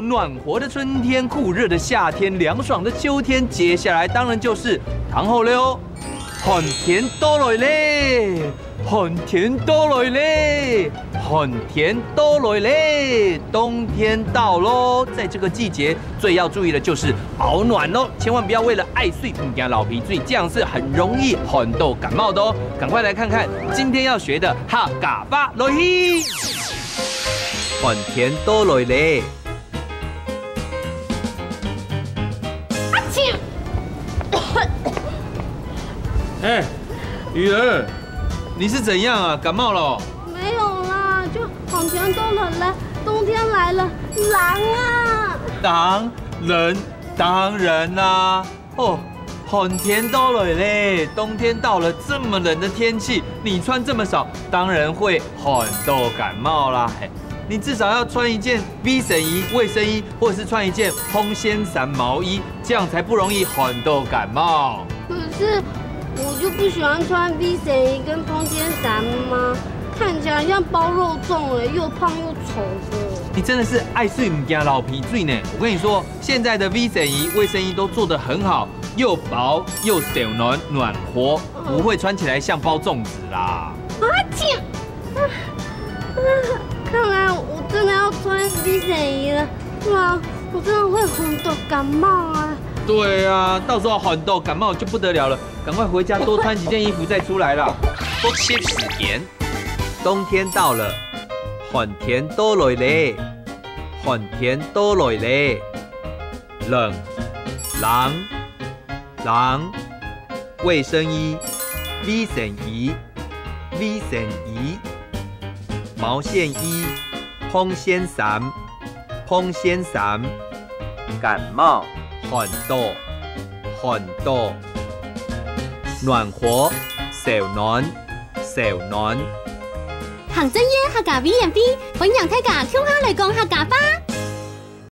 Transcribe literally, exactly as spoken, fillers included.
暖和的春天、酷热的夏天、凉爽的秋天，接下来当然就是，然后了哦，寒天到来咧，寒天到来咧，寒天到来咧，冬天到喽。在这个季节，最要注意的就是保暖哦，千万不要为了爱睡唔惊老皮醉，这样是很容易寒到感冒的哦。赶快来看看今天要学的客家话落去。寒天到来咧。 哎，雨儿，你是怎样啊？感冒了哦？没有啦，就寒天都冷了，冬天来了，冷啊！当然，当然啦。哦，寒天到了嘞，冬天到了，这么冷的天气，你穿这么少，当然会寒到感冒啦。嘿，你至少要穿一件 V 身衣、卫生衣，或者是穿一件风掀衫毛衣，这样才不容易寒到感冒。可是我就不喜欢穿 V 身衣跟风掀衫吗？看起来像包肉粽哎，又胖又丑的。你真的是爱睡唔惊老皮醉呢。我跟你说，现在的 V 身衣、卫生衣都做得很好，又薄又小暖，暖和，不会穿起来像包粽子啦。啊，切！啊，啊，看来我真的要穿 V 身衣了，不然我真的会很多感冒啊。对啊，到时候寒到感冒就不得了了，赶快回家多穿几件衣服再出来啦。复习时间，冬天到了，寒天到来咧，寒天到来咧，冷，冷，冷，卫生衣，卫生衣，卫生衣，毛线衣，风掀衫，风掀衫，感冒，寒到，寒到，暖和，小暖，小暖。行政院客家委员会欢迎大家共下来讲客家话。